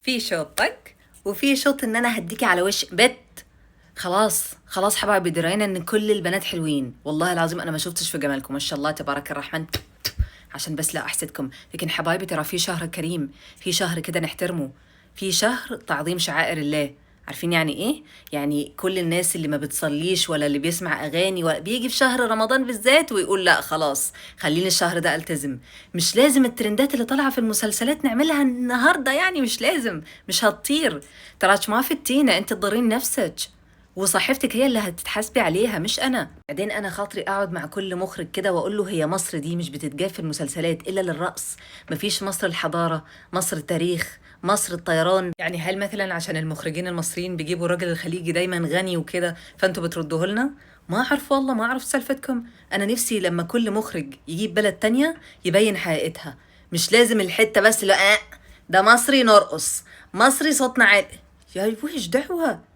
في شوط طق وفي شوط ان انا هديكي على وش بت. خلاص خلاص حبايبي، درينا ان كل البنات حلوين، والله العظيم انا ما شفتش في جمالكم، ما شاء الله تبارك الرحمن، عشان بس لا احسدكم. لكن حبايبي ترى في شهر كريم، في شهر كده نحترمه، في شهر تعظيم شعائر الله. عارفين يعني ايه؟ يعني كل الناس اللي ما بتصليش ولا اللي بيسمع اغاني ولا بيجي في شهر رمضان بالذات ويقول لا خلاص خليني الشهر ده التزم. مش لازم الترندات اللي طالعه في المسلسلات نعملها النهارده، يعني مش لازم، مش هتطير. ترى ما في التينه، انت تضرين نفسك وصحيفتك هي اللي هتتحاسبي عليها مش انا. بعدين انا خاطري اقعد مع كل مخرج كده واقول له هي مصر دي مش بتتجاب في المسلسلات الا للرقص؟ مفيش مصر الحضاره، مصر التاريخ، مصر الطيران. يعني هل مثلا عشان المخرجين المصريين بيجيبوا الراجل الخليجي دايما غني وكده فانتوا بتردوه لنا؟ ما اعرف والله، ما اعرف سالفتكم. انا نفسي لما كل مخرج يجيب بلد تانية يبين حقيقتها، مش لازم الحتة بس لا ده مصري نرقص، مصري صوتنا عالي. يا وش دعوه؟